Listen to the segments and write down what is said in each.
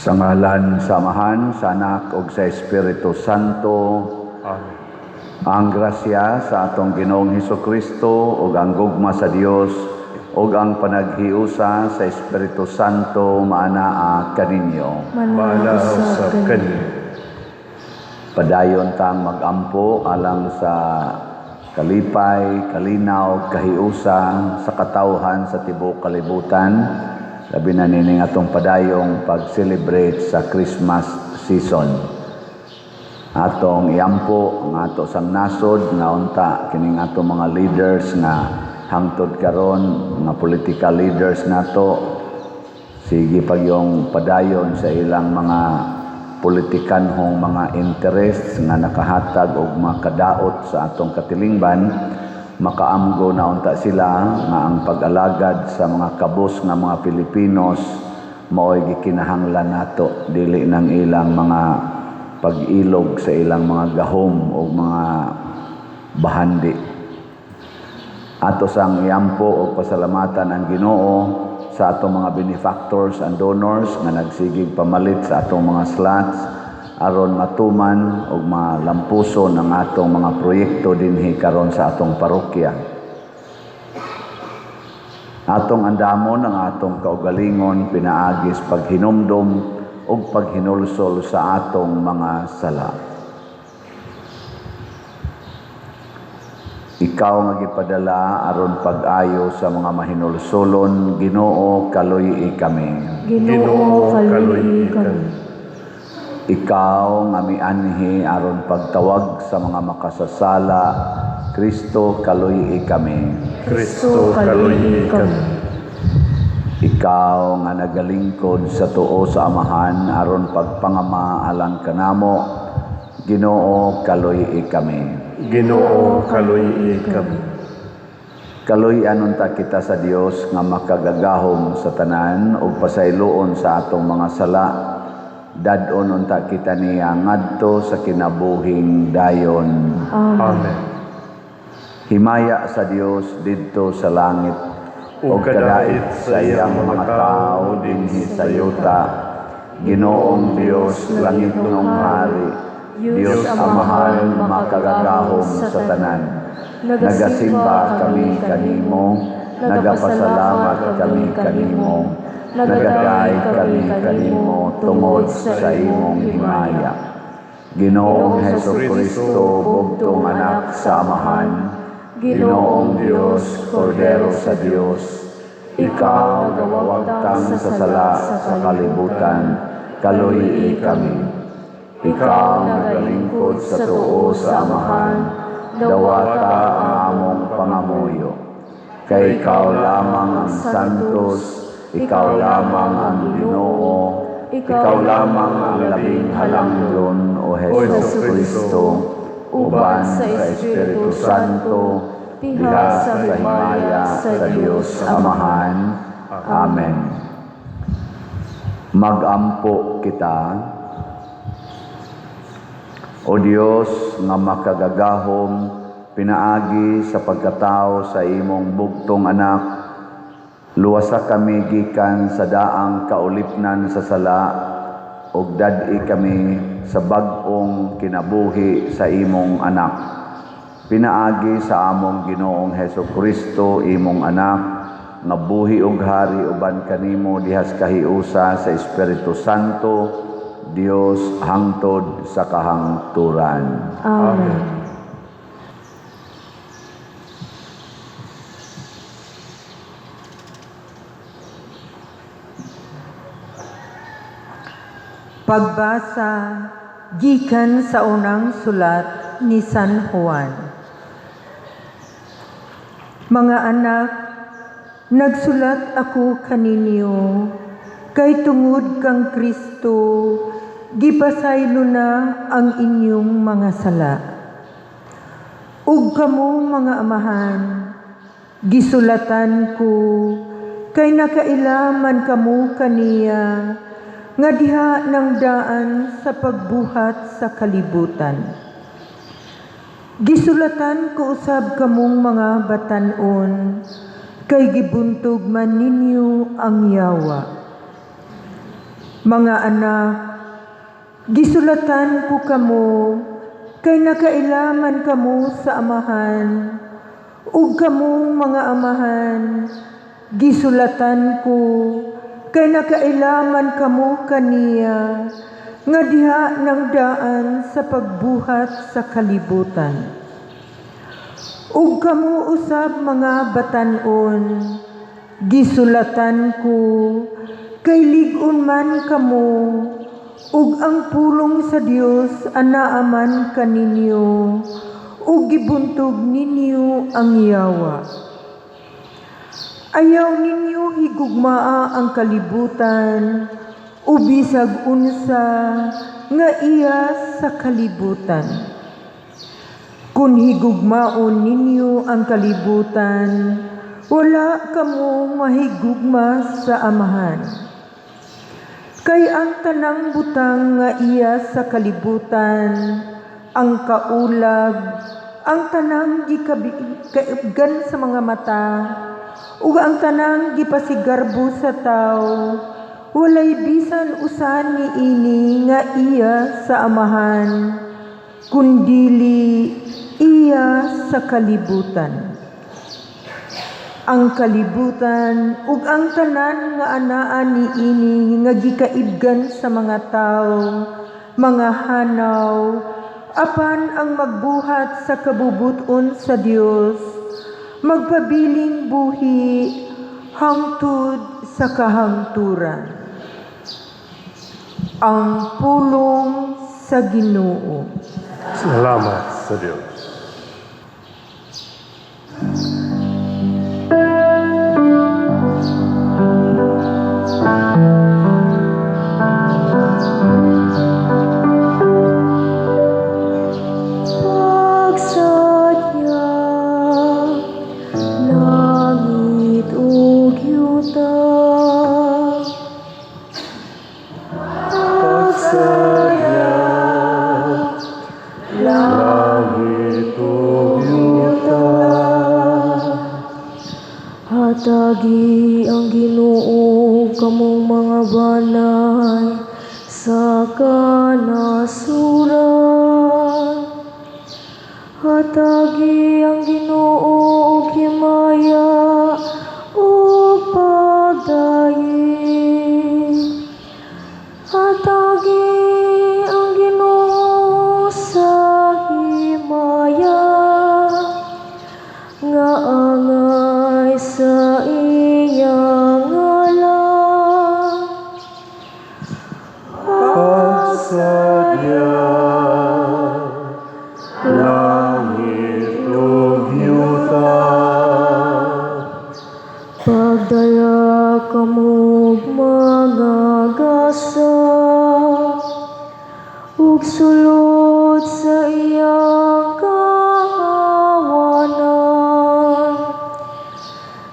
Sa ngalan sa Amahan, sa Anak ug sa Espiritu Santo. Amen. Ang grasya sa atong Ginoong Hesus Kristo ug ang gugma sa Dios ug ang panaghiusa sa Espiritu Santo maanaa kaninyo. Maanaa usab kaninyo. Padayon tang magampo alang sa kalipay, kalinaw, kahiusa sa katawhan sa tibuok kalibutan. Labi na nining atong padayong pag-celebrate sa Christmas season. Atong iampo ang ato sang nasod nga unta kining atong mga leaders nga hangtod karon, mga political leaders nato, sige pagyong padayon sa ilang mga politikanhong mga interests nga nakahatag og makadaot sa atong katilingban. Makaamgo na unta sila nga ang pag-alagad sa mga kabus nga mga Pilipinos mao'y gikinahanglan nato, dili nang ilang mga pag-ilog sa ilang mga gahom o mga bahandi. Ato sang iampo og pasalamatan ang Ginoo sa atong mga benefactors and donors nga nagsigig pamalit sa atong mga slots aron matuman og malampuson ang atong mga proyekto dinhi karon sa atong parokya. Atong andamon ang atong kaugalingon pinaagis paghinumdom ug paghinulsol sa atong mga sala. Ikaw nga gipadala aron pag-ayo sa mga mahinulsolon, Ginoo, kaluy-i kami. Ginoo, kaluy-i kami. Ikaw nga mianhi aron pagtawag sa mga makasasala, Kristo, kaluy-i kami. Kristo, kaluy-i kami. Ikaw nga nagalingkod sa tuo sa Amahan aron pagpangama alang kanamo, Ginoo, kaluy-i kami. Ginoo, kaluy-i kami. Kaluy-an unta kita sa Dios nga makagagahom sa tanan ug pasayloon sa atong mga sala. Dad-on unta kita niya ngadto sa kinabuhing dayon. Amen. Amen. Himaya sa Dios didto sa langit ug kadait sa iyang mga tawo dinhi sa yuta. Ginoong Dios, langitnong hari, Dios Amahan makagagahom sa tanan. Nagasimba kami kanimo, nagapasalamat kami kanimo, nagaday kami kanimo tungod sa imong himaya. Ginoong Heso Kristo, bugtong anak sa Amahan, Ginoong Dios, Kordero sa Dios, ikaw nagawagtang sa sala sa kalibutan, kaluy-i kami. Ikaw nagalingkod sa tuo sa Amahan, dawata ang among pangamuyo. Kay ikaw lamang ang santos, ikaw lamang ang Ginoo, ikaw lamang ang labing halangdon, O Heso Kristo, uban sa Espiritu Santo, diha sa himaya sa Dios Amahan. Amen. Magampo kita. O Dios nga makagagahom, pinaagi sa pagkatao sa imong bugtong anak, luwasa kami gikan sa daang kaulipnan sa sala ug dad-i kami sa bag-ong kinabuhi sa imong anak. Pinaagi sa among Ginoong Heso Kristo, imong anak, nga buhi ug hari uban kanimo dihas kahiusa sa Espiritu Santo, Dios hangtod sa kahangturan. Amen. Pagbasa gikan sa unang sulat ni San Juan. Mga anak, nagsulat ako kaninyo kay tungod kang Kristo gipasaylo na ang inyong mga sala. Ug kamo mga amahan, gisulatan ko kay nakaila man kamo kaniya nga diha ng daan sa pagbuhat sa kalibutan. Gisulatan ko usab kamong mga batan-on, kay gibuntog man ninyo ang yawa. Mga anak, gisulatan ko kamo kay nakaila man kamo sa Amahan, ug kamo, mga amahan, gisulatan ko kay nakaila man kamo kaniya nga diha ng daan sa pagbuhat sa kalibutan. Ug kamo usab, mga batan-on, gisulatan ko kay lig-on man kamo ug ang pulong sa Dios anaa man kaninyo ug gibuntog ninyo ang yawa. Ayaw ninyo higugmaa ang kalibutan o bisag unsa nga iya sa kalibutan. Kung higugmaon ninyo ang kalibutan, wala kamo mahigugma sa Amahan. Kay ang tanang butang nga iya sa kalibutan, ang kaulag, ang tanang gikaibgan sa mga mata, ug ang tanang gipasigarbo sa tao, walay bisan usa niini nga iya sa Amahan, kundili iya sa kalibutan. Ang kalibutan ug ang tanan nga anaa niini nga gikaibgan sa mga tawo, mga hanaw, apan ang magbuhat sa kabubut-on sa Dios magpabiling buhi hangtod sa kahangturan. Ang pulong sa Ginoo. Salamat sa Dios. Pagsadya, langit ug yuta. Pagsadya, Langit ug yuta. Hatagi ang Ginoo kamong mga banay sa kanasuran. Hatagi ang Ginoo og himaya ug pagdaig. Hatagi ang Ginoo sa himaya nga angay sa iyang ngalan. Pagsadya, langit ug yuta. Pagdala kamog mga gasa ug sulod sa iyang kahawanan.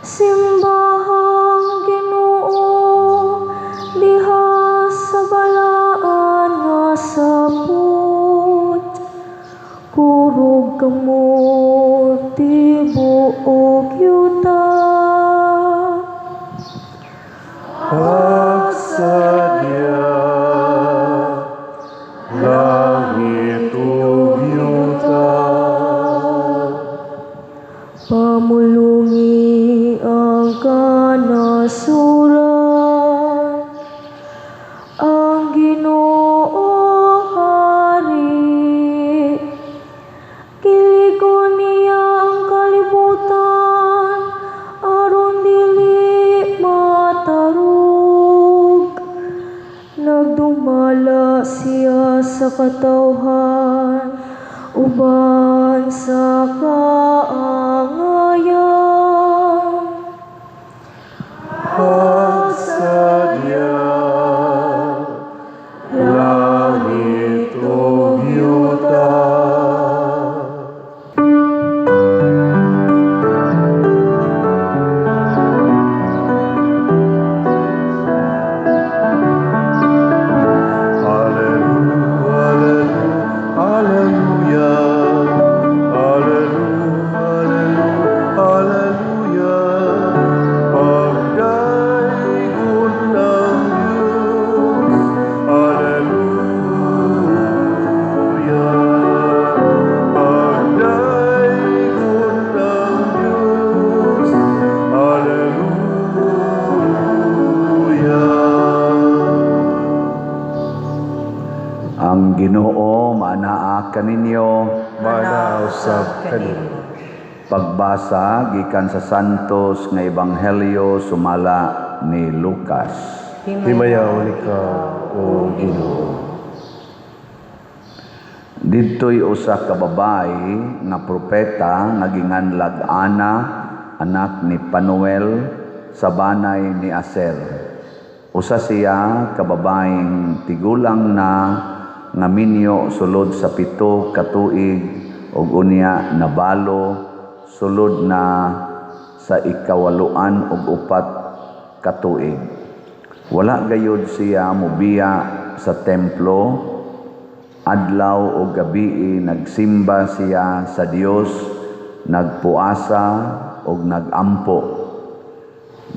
Simbahang Ginoo diha sa balaan nga sapot. Kurog kamo, tibuok yuta. Pagsadya, langit ug yuta. Pamulungi ang kanasuran. Ang Ginoo hari. Gilig-on niya ang kalibutan aron dili matarog. Nagdumala siya sa katawhan uban sa kaangayan. Pagsadya, langit ug yuta. Alleluia, alleluia, alleluia, alleluia, alleluia. kanimo. Pagbasa gikan sa Santos nga Ebanghelyo sumala ni Lucas. Himayaon ikaw, O Ginoo. Didto'y usa ka babayi nga propeta nga ginganlag Ana, anak ni Panuel, sa banay ni Aser. Usa siya ka babayeng tigulang na nga minyo sulod sa 7 ka tuig ug unya nabalo sulod na sa 84 ka tuig. Wala gayud siya mobiya sa templo. Adlaw o gabii nagsimba siya sa Dios, nagpuasa og nagampo.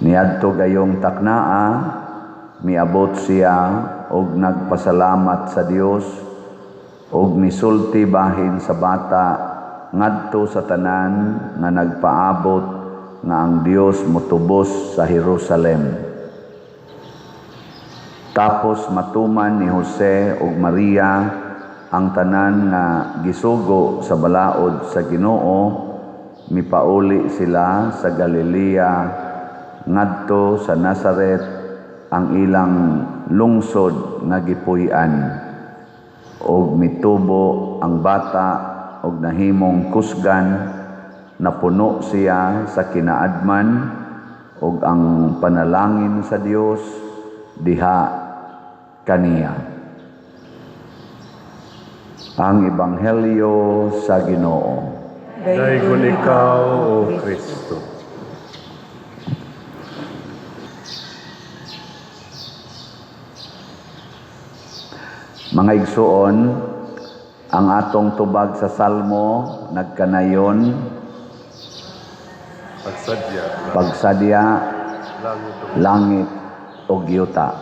Niadto gayong taknaa, miabot siya og nagpasalamat sa Dios og misulti bahin sa bata ngadto sa tanan nga nagpaabot nga ang Dios motubos sa Jerusalem. Tapos matuman ni Jose ug Maria ang tanan nga gisugo sa balaod sa Ginoo, mipauli sila sa Galilea ngadto sa Nazaret, ang ilang lungsod nga gipuy-an. Og mitubo ang bata og nahimong kusgan, napuno siya sa kinaadman ug ang panalangin sa Dios diha kaniya. Ang Ebanghelyo sa Ginoo. Daygon ikaw, O Kristo. Mga igsuon, ang atong tubag sa Salmo nagkanayon Pagsadya, pagsadya langit langit ug yuta.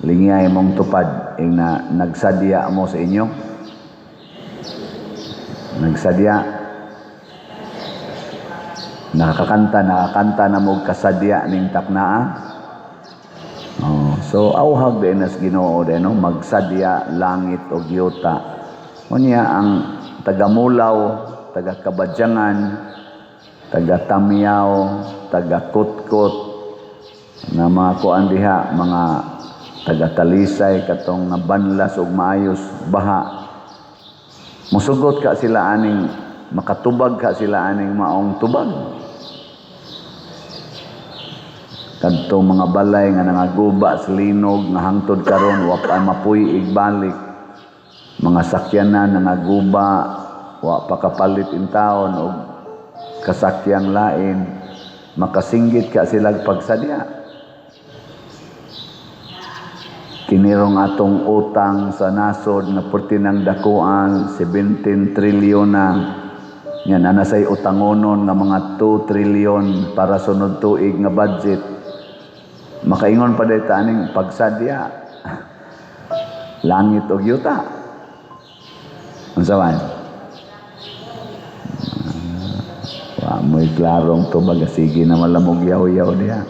Lingiyay mong tupad ing na nagsadya mo sa inyo. Nagsadya. Nakakanta na mo kasadya ning taknaa. Oh, so auhag din as Ginoo din, no? Magsadya langit ug yuta. Unya ang tagamulaw, taga-Kabadyangan, taga-Tamiyaw, taga-Kutkot, na mga kuan diha, mga taga-Talisay katong nabanlas og maayos baha. Musugot ka sila aning, makatubag ka sila aning maong tubag. Kadtong mga balay nga nangaguba sa linog nga hangtod karon wa pa mapuy igbalik. Mga sakyanan nangaguba, wa pa kapalit intawon og kasakyang lain, makasinggit ka silag pagsadya. Kinirong atong utang sa nasod nga perti nang dakuan 17 trilyon na. Yan, ana say utangonon nga mga 2 trilyon para sunod tuig nga budget. Makaingon pa day ta aning pagsadya. Langit og yuta. Unsa man? Wa mo'y klarong tubag, sige na malamog yaw-yaw diha.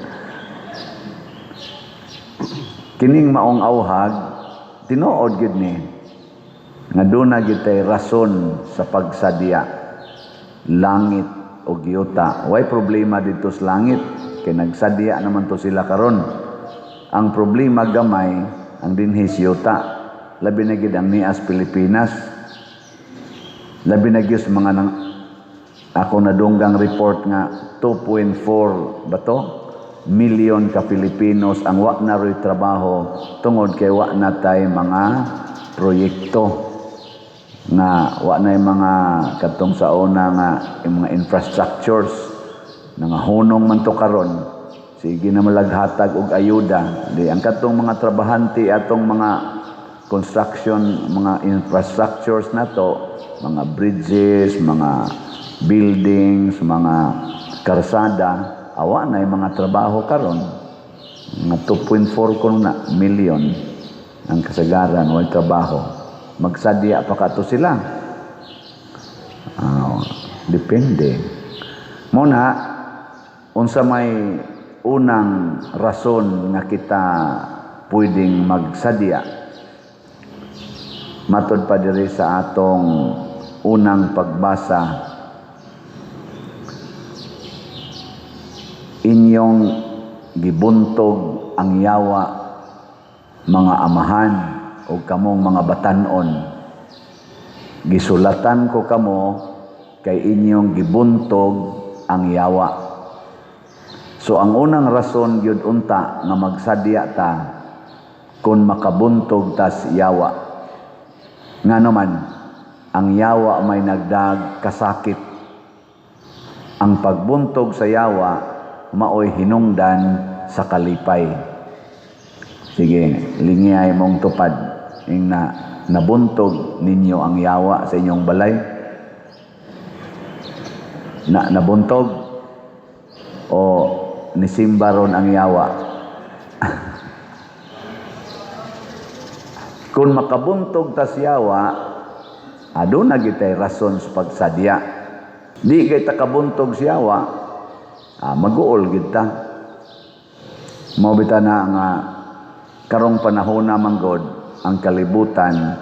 Kining maong auhag, tinuod gyud ni nga duna gyud tay rason sa pagsadya langit og yuta. Way problema dito sa langit kay nagsadya naman to sila karon. Ang problema gamay ang dinhi sa yuta, labi na gyud ang nias Pilipinas. Labi na gyud sa mga nang, ako nadunggang report nga 2.4 ba to milyon ka Pilipinos ang wa na roy trabaho tungod kay wa na tay mga proyekto nga wa na mga katong sa una nga yung mga infrastructures nga hunong man to karon. Sige na malaghatag og ayuda di ang katong mga trabahante atong mga construction, mga infrastructures na to, mga bridges, mga buildings, mga karsada, awa na yung mga trabaho karon. Mga 2.4 kuno na milyon ang kasagaran way trabaho. Magsadya pa kato sila. Depende. Muna, unsa may unang rason nga kita pwedeng magsadya? Matod pa diri sa atong unang pagbasa, Inyong gibuntog ang yawa, mga amahan o kamong mga batanon. Gisulatan ko kamo kay inyong gibuntog ang yawa. So ang unang rason gyud unta nga magsadya ta, kung makabuntog tas yawa. Ngano man, ang yawa may nagdag kasakit. Ang pagbuntog sa yawa maoy hinungdan sa kalipay. Sige, lingiyay mong tupad. Ing na nabuntog ninyo ang yawa sa inyong balay. Na nabuntog o nisimba ron ang yawa? Kung makabuntog tas yawa, aduna gitay rason sa pagsadya. Di kay takabuntog sa yawa, maguol gid ta. Mao bitaw na nga karong panahon na manggod ang kalibutan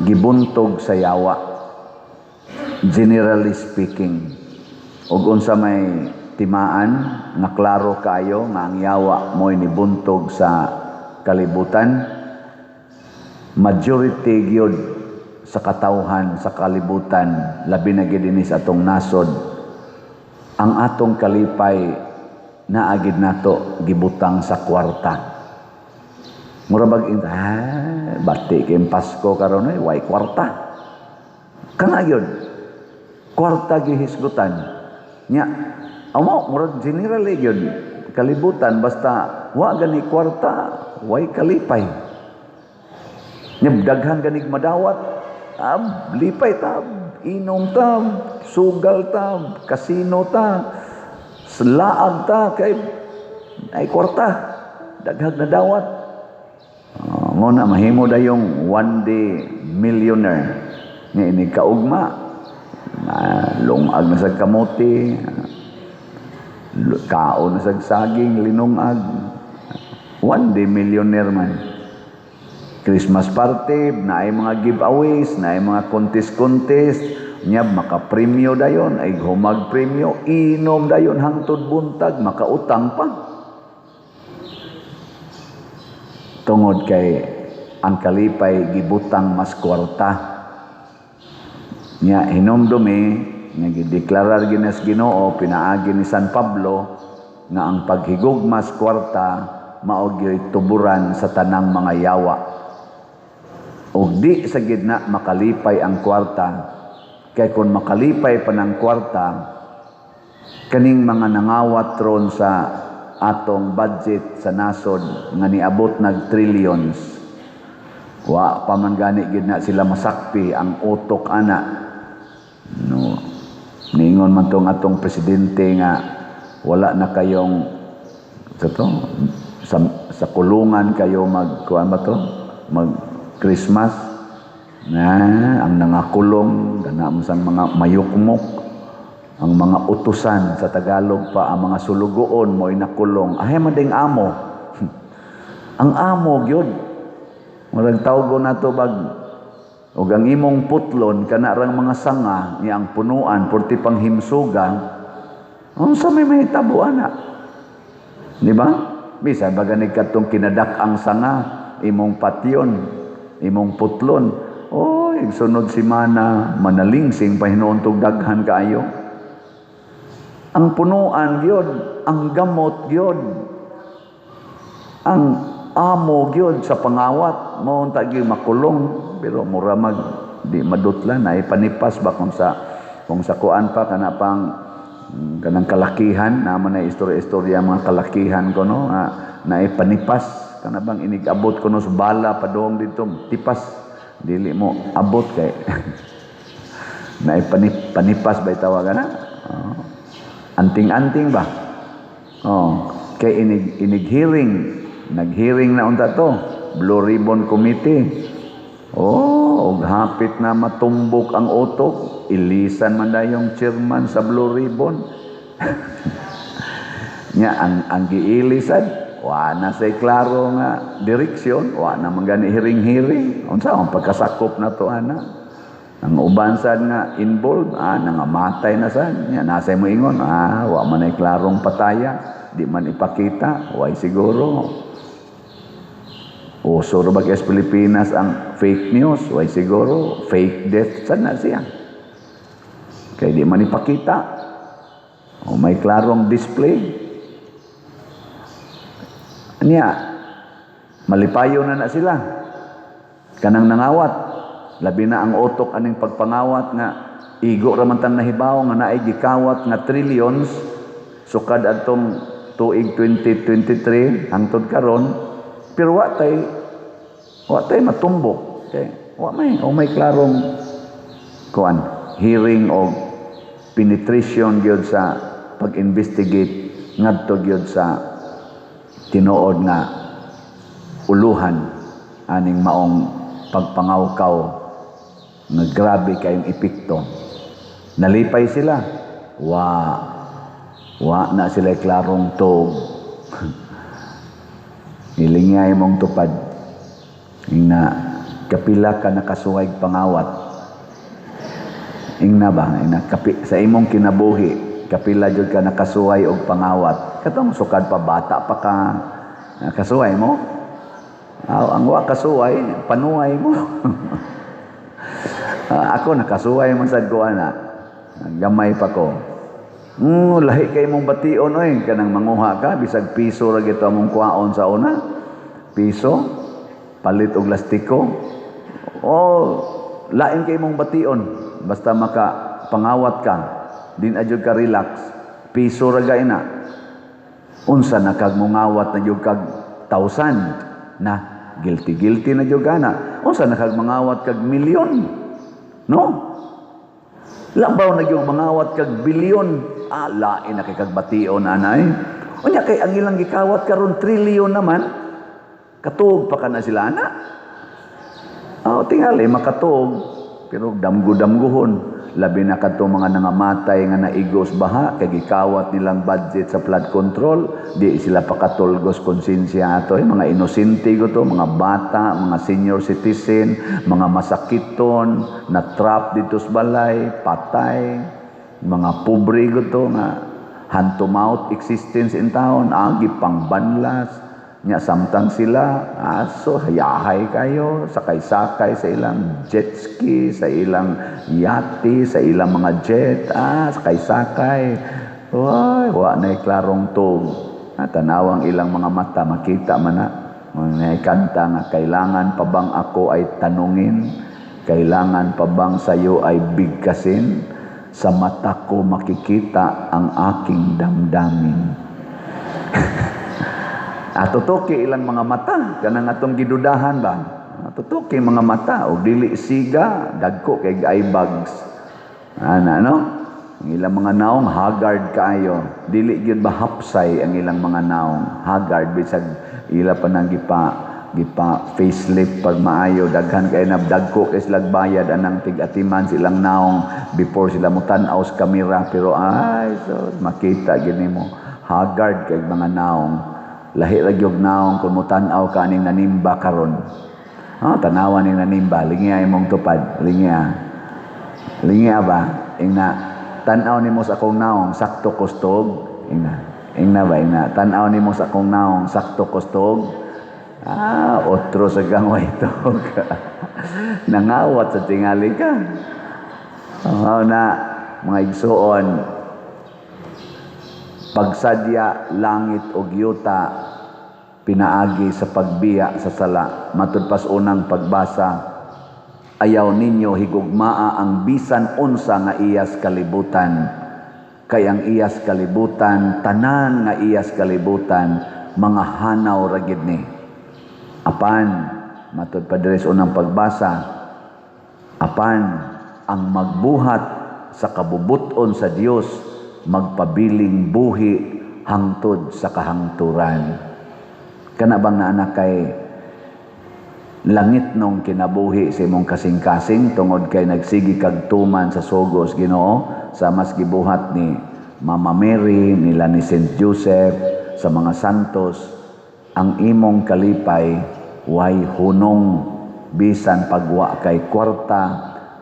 gibuntog sa yawa. Generally speaking, ug unsa may timaan nga klaro kaayo nga ang yawa mo'y nibuntog sa kalibutan? Majority gyud sa katawhan sa kalibutan, labi na gyud dinhi sa atong nasod, ang atong kalipay naa gid nato gibutang sa kwarta. Mura bag bati kay Pasko karon oy, way kwarta. Kana gyud kwarta gihisgutan nya. Amo murag generally gyud kalibutan, basta wa gani kwarta, way kalipay. Nya daghan ganig madawat, lipay ta, inom ta, sugal ta, kasino ta, laag ta kay ay kwarta, daghag na dawat. Mo na mahimo dayong one day millionaire nga inig kaugma, lungag na sa kamote, kaon na sa saging, linungag, one day millionaire man. Christmas party, naay mga giveaways, naay mga contest-contest, nya makapremyo dayon, ay humag premyo, inom dayon hangtod buntag, makautang pa. Tungod kay ang kalipay gibutang mas kwarta. Nya hinumdumi nga gideklarar ginas Ginoo pinaagi ni San Pablo nga ang paghigugma sa kwarta mao gyoy tuburan sa tanang mga yawa. Og di sa gidna makalipay ang kwarta, kay kung makalipay pa ng kwarta, kaning mga nangawat ron sa atong budget sa nasod nga niabot nag trillions, wa pa man gani gid na sila masakpi ang utok ana. No, niingon man tong atong presidente nga wala na kayong sa to, sa kulungan kayo magkuan ba to, mag Christmas na ang nangakulong kana mo sang mga mayukmok, ang mga utusan sa Tagalog pa, ang mga sulugoon mo'y nakulong. Ay man ding amo. Ang amo gyud murag tawgo nato bag og ang imong putlon kana rang mga sanga ni ang punuan purti panghimsuga, unsa may mahitabo ana, di ba? Bisan ba gani kadtong kinadak ang sanga imong patyon, imong putlon, oy sunod semana manalingsing pa hinuon tog daghan kaayo. Ang punuan gyud, ang gamot gyud, ang amo gyud sa pangawat mo unta gyud makulong, pero mura mag di madutlan ay panipas ba kung sa kuan pa kana pang kanang kalakihan naman na istorya-istorya mga kalakihan ko no, na panipas kana bang inig-abot kuno sa bala padung dito tipas dili mo abot kay na panipas ba itawagan na? Anting-anting ba? Oh, kay inig hearing, nag-hearing na unta to, Blue Ribbon Committee. Oh, og hapit na matumbok ang utok, ilisan man dayong chairman sa Blue Ribbon. Nya ang giilisan, wa na say klaro nga direksyon, wa na man gani hearing-hearing. Unsa ang pagkasakop na to ana? Ang uban sad nga involved, nangamatay na sad. Nya nasay mo ingon, wa man ay klarong pataya, di man ipakita, way siguro. Uso ra ba kay sa Pilipinas ang fake news, way siguro, fake death sad na siya. Kay di man ipakita. O may klarong display. Niya, malipayo na na sila. Kanang nangawat, labi na ang utok aning pagpangawat nga igo ra man tang nahibaw nga naay gikawat nga trillions sukad adtong tuig 2023 hangtod karon, pero wa tay matumbok kay wa may o may klarong kuan hearing o penetration gyud sa pag-investigate ngadto gyud sa tinuod nga uluhan aning maong pagpangawkaw nga grabe kayong epekto. Nalipay sila. Wa wa na sila klarong tuog. Nilingay mong tupad. Ingna kapila ka nakasuway pangawat. Ingna ba? Ingna kapi, sa imong kinabuhi, kapila jud ka nakasuway og pangawat. Katong sukad pa bata pa ka, kasuway mo? Aw, ang wa kasuway, panuway mo. Ako nakasuway man sad ko ana. Gamay pa ko. Lahi kay mong bation oy, kanang manguha ka bisag piso ra gito among kuhaon sa una. Piso palit og lastiko. O lain kay mong bation basta maka pangawat ka, din adyo ka relax. Piso ra gay na. Unsa na kag mongawat na jud kag thousand na, guilty guilty na jud ka na. Unsa na kag mangawat kag milyon? No? Labaw na gyud mangawat kag bilyon. Lain na kay kag bation anay. Unya kay ang ilang gikawat karon trilyon naman. Katuog pa ka na sila ana. Oh, tingali makatuog pero damgo-damgohon. Labi na kadto mga nangamatay nga naigos baha kay gikawat nilang budget sa flood control, di sila pakatulgos konsensya ato, eh, mga inosente ko to, mga bata, mga senior citizen, mga masakiton, na trap dito sa balay, patay, mga pobre ko to nga hand to mouth existence in town, agi pang banlas. Nya samtang sila aso hayahay kayo, sakay-sakay sa ilang jet ski, sa ilang yate, sa ilang mga jet, sakay-sakay. Way, wa na klarong tuog. Tanawang ilang mga mata, makita man na. Mga kanta nga, kailangan pa bang ako ay tanungin? Kailangan pa bang sayo ay bigkasin? Sa mata ko makikita ang aking damdamin. Tutuki ilang mga mata, kanang atong gidudahan ba? Tutuki mga mata, o dili siga, dagko kay eye bags. Ana, no? Ang ilang mga naong, haggard kaayo. Dili gyud ba hapsay ang ilang mga naong? Haggard, bisag ila pa nang gipa facelift pag maayo, daghan kay na dagko kay silag bayad anang tig-atiman silang naong before sila mutan-aw sa kamera, pero ay so makita gid nimo haggard kay mga naong. Lahi ra gyud naong kung mutan-aw ka aning nanimba karon. Tanawan ning nanimba, lingiya imong tupad, lingiya. Lingiya ba? Ingna tan-aw nimo sa akong naong sakto kustog. Ingna. Ingna ba ingna tan-aw nimo sa akong naong sakto kustog. Otro sa gangway tog. Nangawat sa tingali ka. Na mga igsuon, pagsadya langit og yuta pinaagi sa pagbiya sa sala. Matud pas unang pagbasa, ayaw ninyo higugmaa ang bisan unsa nga iyas kalibutan. Kay ang iyas kalibutan, tanan nga iyas kalibutan, mga hanaw ra gid ni. Apan, matud pa diri sa unang pagbasa, apan ang magbuhat sa kabubuton sa Dios magpabiling buhi hangtod sa kahangturan. Kana bang naana kay langit nung kinabuhi sa imong kasing-kasing tungod kay nagsigi kag tuman sa sugos Ginoo sa mas gibuhat ni Mama Mary, nila ni Saint Joseph, sa mga santos, ang imong kalipay way hunong bisan pagwa kay kwarta,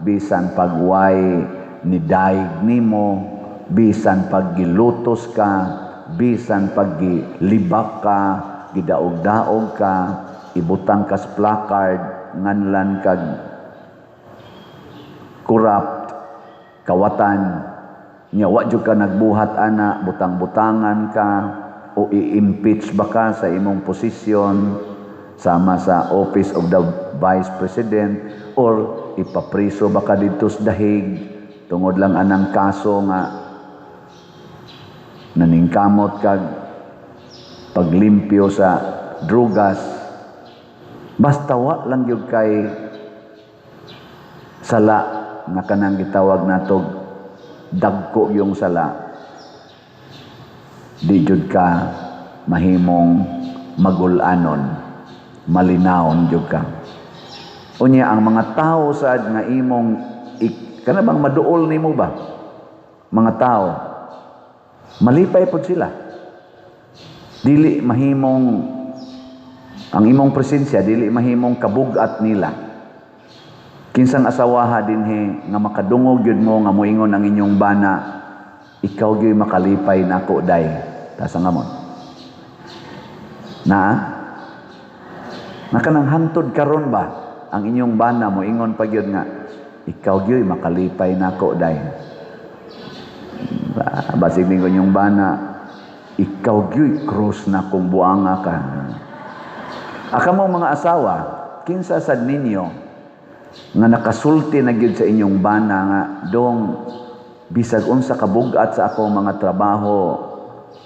bisan pagway ni daig nimo, bisan pag gilutos ka, bisan pag gilibak ka, gidaog-daog ka, ibutang kas placard, nganlan kag corrupt, kawatan, nya wa jud ka nagbuhat ana, butang-butangan ka o i-impeach ba ka sa imong posisyon sama sa Office of the Vice President or ipapriso ba ka didto sa dahig tungod lang anang kaso nga naningkamot kag paglimpyo sa drugas. Basta wa lang gyud kay sala nga kanang gitawag natog dagko yung sala, di jud ka mahimong magulanon, malinawon jud ka. Unya ang mga tao sad nga imong kana bang maduol nimo ba, mga tao malipay pod sila. Dili mahimong ang imong presensya dili mahimong kabugat nila. Kinsang asawaha dinhi nga makadungog gyud mo nga moingon ang inyong bana, "Ikaw gyud makalipay nako, day"? Taas ang kamot. Na nakanang hantod karon ba ang inyong bana moingon pa gyud nga, "Ikaw gyud makalipay nako, day"? Basig ningon inyong bana, "Ikaw gyud krus na kung buanga ka." Aka mo mga asawa, kinsa sad ninyo nga nakasulti na gyud sa inyong bana nga, "Dong, bisag unsa kabugat sa akong mga trabaho,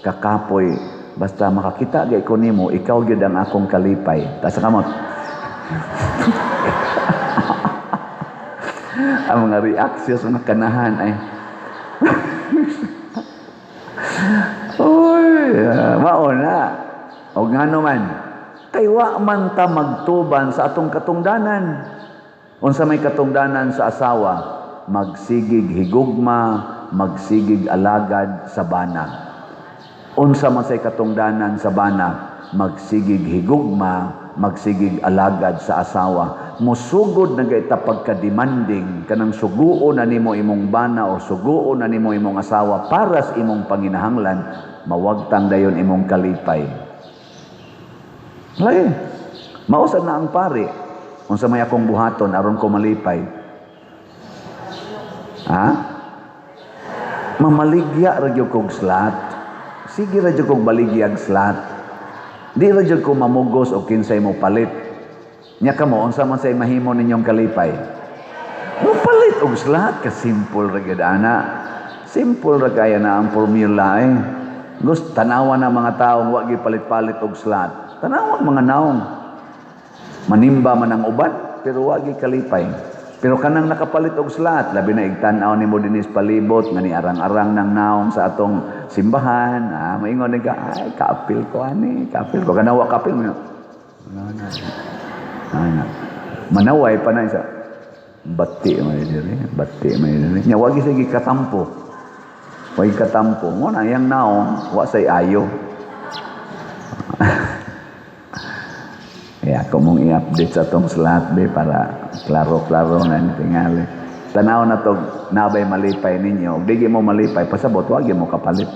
kakapoy, basta makakita gay ko nimo, ikaw gyud ang akong kalipay"? Taas sa kamot. Ang mga reaksyon sa mga kanahan ay Uy, mao na. O ngano man, kay wa man ta magtuban sa atong katungdanan. Unsa may katungdanan sa asawa? Magsigig higugma, magsigig alagad sa bana. Unsa man say katungdanan sa bana? Magsigig higugma, magsigig alagad sa asawa. Musugod na gayta pagka-demanding kanang suguon na nimo imong bana o suguon na nimo imong asawa para sa imong panginahanglan, mawagtang dayon imong kalipay. Lagi. Mausad na ang pari. Unsa may akong buhaton aron ko malipay? Ha? Mamaligya ra gyud kog slot. Sige ra gyud kog baligyag slot. Di ra gyud ko mamugos og kinsay mo palit. Nya kamo, unsa man say mahimo ninyong kalipay? Mo palit og slot, ka simple ra gyud ana. Simple ra kaya na ang formula eh. Gusto tanawa na mga tawo wa gyud palit-palit og slot. Tanawa mga naong. Manimba man ang uban, pero wa gyud kalipay. Pero kanang nakapalit og slot, labi na igtan-aw nimo dinhi sa palibot nga ni arang-arang ng naong sa atong simbahan, maingon ni ka, "Ay, kaapil ko ani, kaapil ko." Kana wa kaapil mo. Ana. Manaway pa na isa. Bati may diri, bati may diri. Nya wa gyud sige katampo. Wa katampo. Mo na yang naong wa say ayo. Kaya ako mong i-update sa atong slot be para klaro-klaro na ni tingali. Tanaw na to nabay malipay ninyo. Ug di mo malipay, pasabot wag mo kapalit.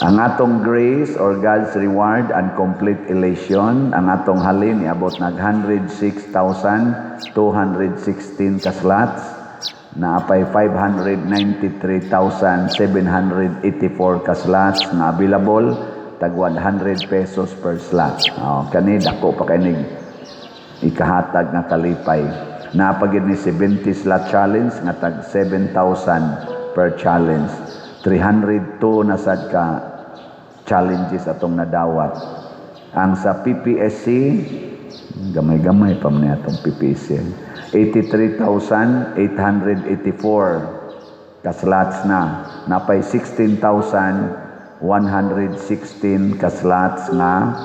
Ang atong grace or God's reward and complete elation, ang atong halin iabot nag 106,216 ka slots, naapay 593,784 ka slots nga available, tag 100 pesos per slot. Oh, kani dako pa kay ikahatag nga kalipay. Napagid ni 70 slot challenge nga tag 7,000 per challenge. 302 na sad ka challenges atong nadawat. Ang sa PPSC, gamay-gamay pa man ni atong PPSC. 83,884 ka slots na. Napay 16,116 ka slots nga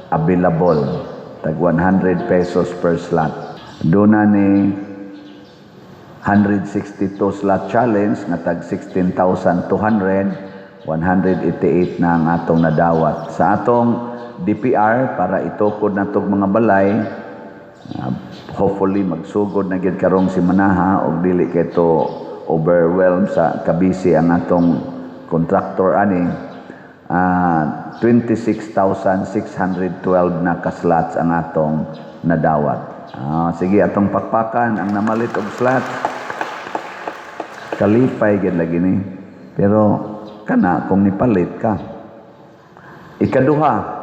available. Tag 100 pesos per slot. Doon na ni 162 slot challenge nga tag 16,200, 188 na ang atong nadawat. Sa atong DPR para itukod na tog mga balay, Hopefully magsugod na gyud karong simanaha og dili kay to overwhelm sa kabisi ang atong contractor ani. 26,612 na ka slots ang atong nadawat. Sige, atong pakpakan ang namalit og slots. Kalipay gyud lagi ni. Pero kana kung nipalit ka. Ikaduha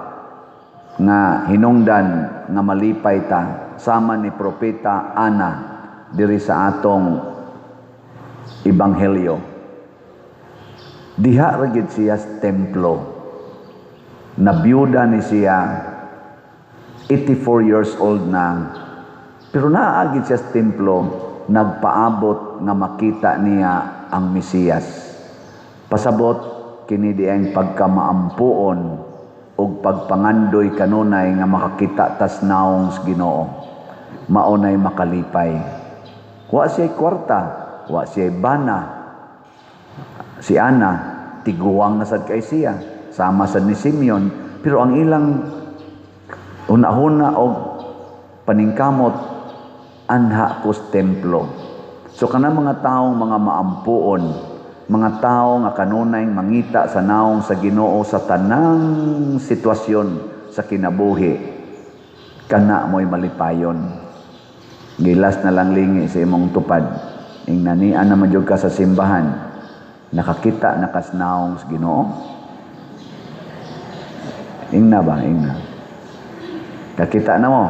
nga hinungdan nga malipay ta sama ni Propeta Ana diri sa atong ebanghelyo. Diha ra gid siya sa templo. Nabiyuda ni siya, 84 years old na, pero naa gid siya sa templo, nagpaabot nga makita niya ang Mesiyas. Pasabot kini diay pagkamaampuon ug pagpangandoy kanunay nga makakita tas naong sa Ginoo. Mao nay makalipay. Wa siya kwarta, wa siya bana. Si Ana, tiguang na sad kay siya, sama sad ni Simeon, pero ang ilang hunahuna og paningkamot, anha ko sa templo. So kana mga taong mga maampuon, mga tao nga kanunay mangita sa naong sa Ginoo sa tanang sitwasyon sa kinabuhi, kana mo'y malipayon. Gilas na lang lingi sa imong tupad. Ing nanian naman jud ka sa simbahan, nakakita na kas naong sa Ginoo. Ingna ba? Ingna. Kakita na mo?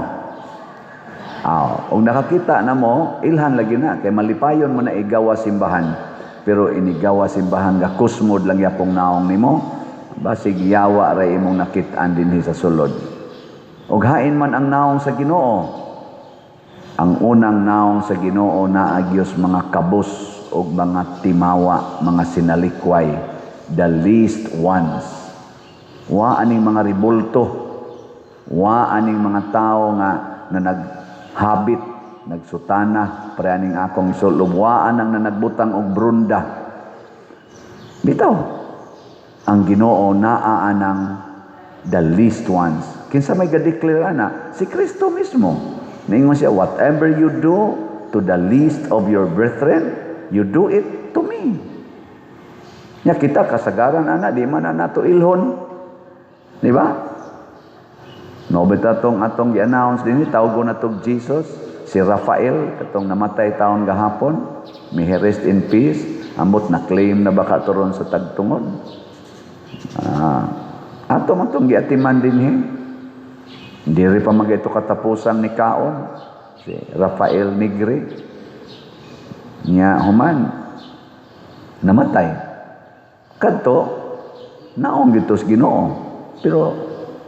Aw, og nakakita na mo, ilhan lagi na kay malipayon mo na igawa simbahan. Pero inigawa simbahan ga kusmod lang yapong naong nimo, basig yawa ra imong nakit-an dinhi sa sulod. Og hain man ang naong sa Ginoo. Ang unang naong sa Ginoo naa gyud mga kabus og mga timawa, mga sinalikway, the least ones. Wa aning mga ribulto, wa aning mga tao nga na naghabit, nagsutana, pre aning akong isulob, wa anang nanagbutang og brunda. Bitaw, ang Ginoo naa anang the least ones. Kinsa may ga-declare ana? Si Kristo mismo. Niingon siya, "Whatever you do to the least of your brethren, you do it to me." Nya kita kasagaran ana, di man na nato ilhon. Di ba? No bita tong atong gi-announce dinhi, tawgon na tog Jesus, si Rafael katong namatay taon gahapon, may he rest in peace. Ambot na claim na baka turon sa tagtungod. Ato man tong giatiman dinhi. Diri pa man ito katapusan ni kaon si Rafael Nigri. Nya human namatay. Kadto naong gito sa Ginoo. Pero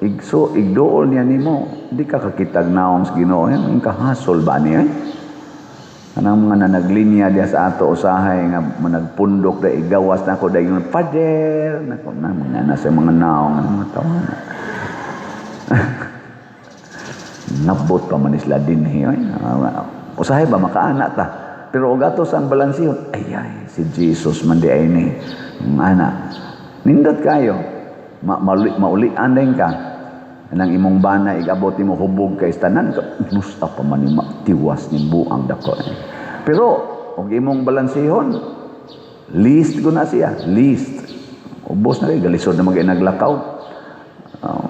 igso igduol niya nimo, di ka kakitag naong sa Ginoo. Yan kahasol ba niya? Kanang mga nanaglinya diya sa ato usahay nga managpundok da igawas na ako dayon, "Father," nako na mga nasa mga naong ang mga tawana. Nabot pa man sila dinhi oy. Usahay ba makaana ta? Pero og ato sa balansihon, ay ay si Jesus man di ay ni. Ana. Nindot kayo. Maulian din ka. Anang imong bana igabot nimo hubog kay tanan nusta pa man ni tiwas ni buang dako. Pero og imong balansihon, least ko na siya, least. Ubos na kay galisod na mag naglakaw.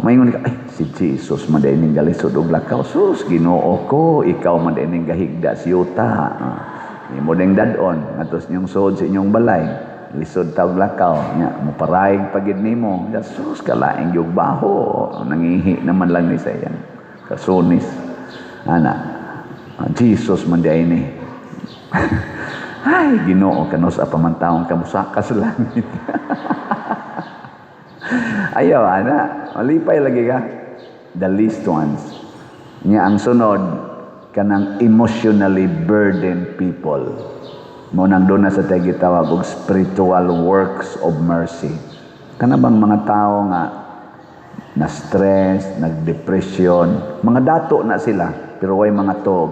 Maingon ka, "Ay, si Jesus man diay ning galisod og lakaw. Sus, Ginoo ko, ikaw man diay ning gahigda siyuta." Imo ding dad-on ngadto sa inyong sod sa inyong balay. Lisod ta og lakaw, nya moparaig pa gid nimo. Sus, kalaing gyud baho. Nangihi naman lang ni sa iyang kasunis. Ana, Jesus man diay ni. Ay, Ginoo, kanus pa man taon ka mosaka sa langit. Ayaw, ana. Malipay lagi ka. The least ones. Nya ang sunod, kanang emotionally burdened people. Mo nang doon na sa tayo gitawag og spiritual works of mercy. Kana bang mga tao nga na stress, nagdepression, mga dato na sila, pero way mga tog.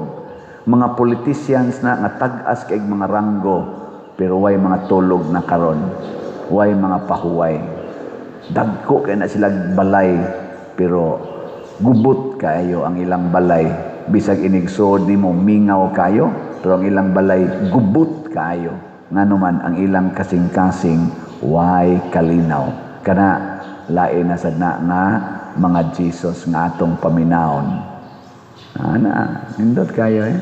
Mga politicians na nga tag-as kay mga ranggo, pero way mga tulog na karon. Way mga pahuway. Dagko kay na sila balay, pero gubot kaayo ang ilang balay. Bisag inigsuod nimo, mingaw kayo, pero ang ilang balay gubot kayo. Ngano man, ang ilang kasing-kasing way kalinaw. Kana lain na sad na nga mga Jesus nga atong paminawon. Ana, nindot kayo eh.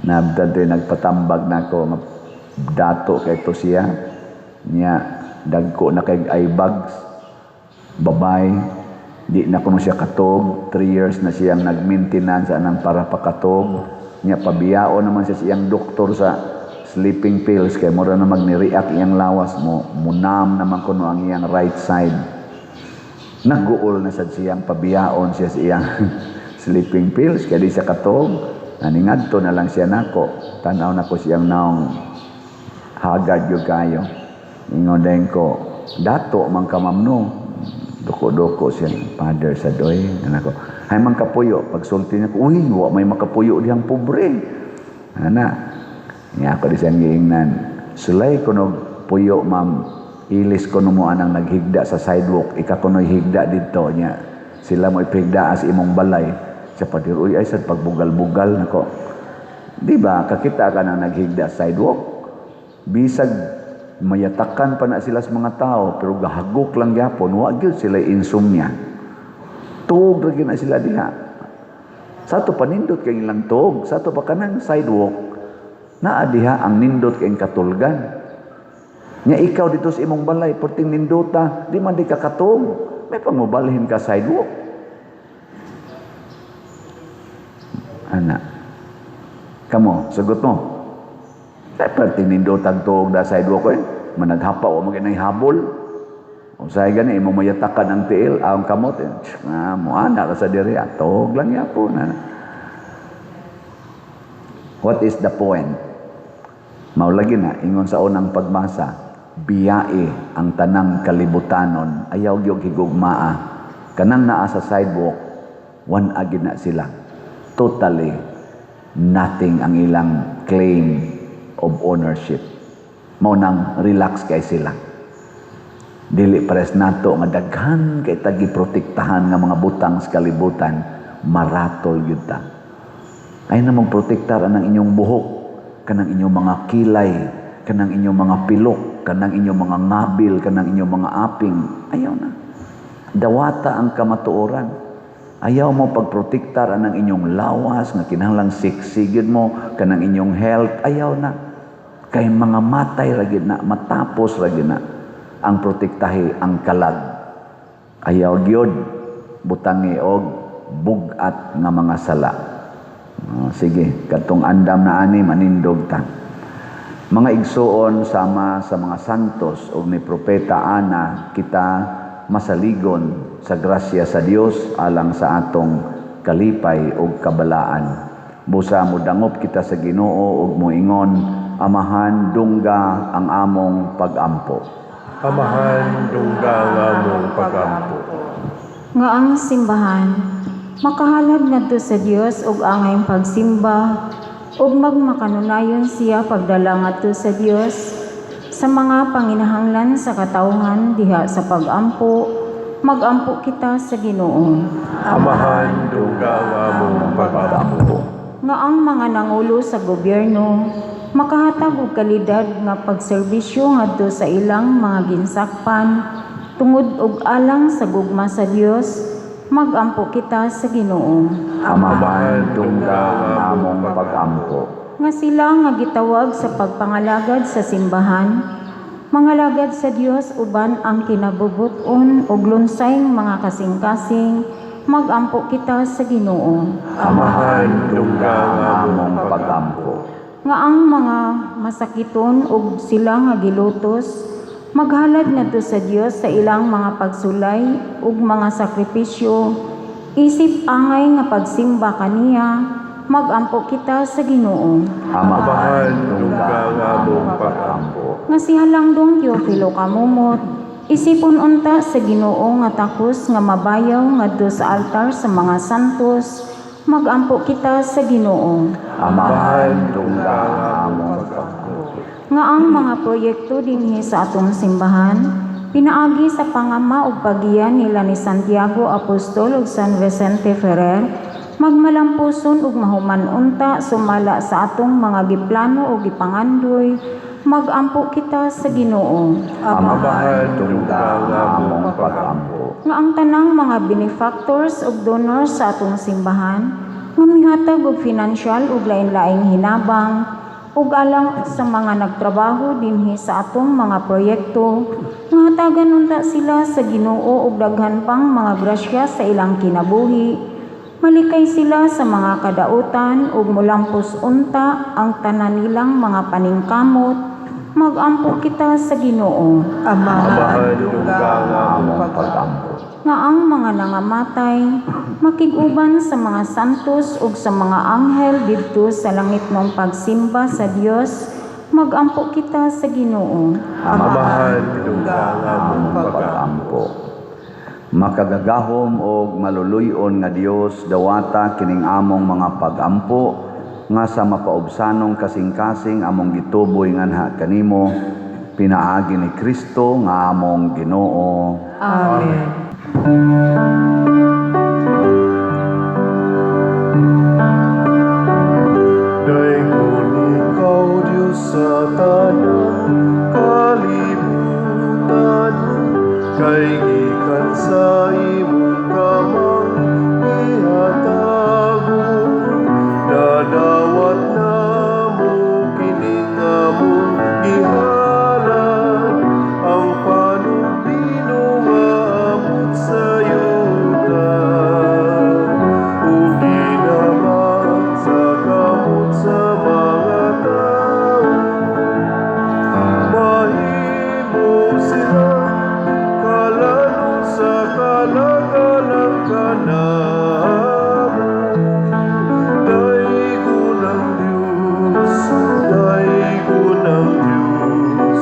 Nabdad din nagpatambag na ako nga dato kay to siya. Nya dagko na kay eye bags. Babay, di na kuno siya katog. 3 years na siyang nag-maintenance anang para pakatog. Nya pabiyao naman siya siyang doktor sa sleeping pills kay mura na magni-react iyang lawas mo. Munam naman kuno ang iyang right side. Naguol na sad siyang pabiyaon siya sa iyang sleeping pills kay di siya katog. Naningadto na lang siya nako. Tanaw nako siyang naong, haggard gyud kayo. Ingon din ko, "Dato man ka, ma'am, no?" Duko-duko siya, "Father sa doy." Nako. "Hay man kapuyo." Pagsulti niya ko, "Uy, wa may makapuyo dihang pobre." Ana. Nya ako di siyang giingnan. "Sulay kuno puyo, ma'am. Ilis kuno mo anang naghigda sa sidewalk. Ika kuno'y higda dito niya. Sila mo ipigda as imong balay." Sa padir, "Uy, ay sa pagbugal-bugal nako." Di ba, kakita ka nang naghigda sa sidewalk? Bisag mayatakan pa na sila sa mga tao, pero gahagok lang gyapon, wa gyud sila insomnia. Tuog ra gyud na sila diha. Sa ato panindot kay ilang tuog, sa ato pa kanang sidewalk, naa diha ang nindot kay katulgan. Nya ikaw dito sa imong balay, perting nindota, di man di ka katog. May pangubalhin ka sidewalk. Ana. Kamo, sagot mo. Kaya perting nindotag tuog da sidewalk eh. Managhapa o maginay habol. O say gani imong mayatakan ang tiil, ang kamot. Eh. Ah, mo ana ka sa diri, tuog lang yapon. Ana. What is the point? Mao lagi na ingon sa unang pagbasa, biyae ang tanang kalibutanon, ayaw gyud higugmaa. Kanang naa sa sidewalk, wan agid na sila. Totally nothing ang ilang claim of ownership. Mao nang relax kay sila. Dili pares nato nga daghan kay tagi protektahan nga mga butang sa kalibutan, maratol gyud ta. Ay na magprotektar anang inyong buhok, kanang inyong mga kilay, kanang inyong mga pilok, kanang inyong mga ngabil, kanang inyong mga aping. Ayaw na. Dawata ang kamatuoran. Ayaw mo pagprotektar anang inyong lawas nga kinahanglang siksigid mo, kanang inyong health. Ayaw na. Kay mga matay ra gyud na, matapos ra gyud na ang protektahi ang kalag. Ayaw gyud butangi og bug-at nga mga sala. Oh, sige, katong andam na ani manindog ta. Mga igsuon, sama sa mga santos og ni Propeta Ana, kita masaligon sa grasya sa Dios alang sa atong kalipay ug kabalaan. Busa modangop kita sa Ginoo ug moingon, "Amahan, dungga ang among pagampo." Amahan, dungga ang among pagampo. Nga ang simbahan makahalad ngadto sa Dios og angayng pagsimba ug magmakanunayon siya pagdala ngadto sa Dios sa mga panginahanglan sa katawhan diha sa pagampo, magampo kita sa Ginoo. Amahan, dungga ang among pagampo. Nga ang mga nangulo sa gobyerno makahatag og kalidad nga pagserbisyo ngadto sa ilang mga ginsakpan tungod og alang sa gugma sa Dios, magampo kita sa Ginoo. Amahan, dungga ang among pagampo. Nga sila nga gitawag sa pagpangalagad sa simbahan mangalagad sa Dios uban ang kinabubut-on ug lunsayng mga kasing-kasing, magampo kita sa Ginoo. Amahan, dungga ang among pagampo. Nga ang mga masakiton ug sila nga gilutos maghalad ngadto sa Dios sa ilang mga pagsulay ug mga sakripisyo isip angay nga pagsimba kaniya, magampo kita sa Ginoo. Amahan, dungga ang among pagampo. Nga si Halangdong Teofilo Camomot isipon unta sa Ginoo nga takos nga mabayaw ngadto sa altar sa mga santos, magampo kita sa Ginoo. Amahan, dungga ang among pagampo. Nga ang mga proyekto dinhi sa atong simbahan pinaagi sa pangama ug paggiya nila ni Santiago Apostol ug San Vicente Ferrer Magmalampuson ug mahuman unta sumala sa atong mga giplano ug gipangandoy, magampo kita sa Ginoo. Amahan, tungga ang among pag-ampo. Nga ang tanang mga benefactors ug donors sa atong simbahan nga mihatag og financial ug lain-laing hinabang ug alang sa mga nagtrabaho dinhi sa atong mga proyekto, nga hatagan unta sila sa Ginoo og daghan pang mga grasya sa ilang kinabuhi, malikay sila sa mga kadautan ug molampos unta ang tanan nilang mga paningkamot, magampo kita sa Ginoo. Amahan, Amahan, dungga ang Among among pag-ampo. Nga ang mga nangamatay makig-uban sa mga santos ug sa mga anghel didto sa langitnong pagsimba sa Dios, magampo kita sa Ginoo. Amahan, dungga ang among among pag-ampo. pag-ampo. Makagagahom og maluluy-on nga Dios, dawata kining among mga pag-ampo nga sa mapaubsanong kasing-kasing among gituboy nganha kanimo pinaagi ni Kristo nga among Ginoo. Amen. Daygon ikaw, Diyos, sa tanang kalibutan, kay gikan sa imong kamang gihatagon. Nadawat namo kining among gihalad, ang panubino nga amot sa yuta ug ginamat sa kamot sa mga tao. Mahimo sila kalanong sa kalagalang kanamo. Daygon ang Diyos, daygon ang Diyos,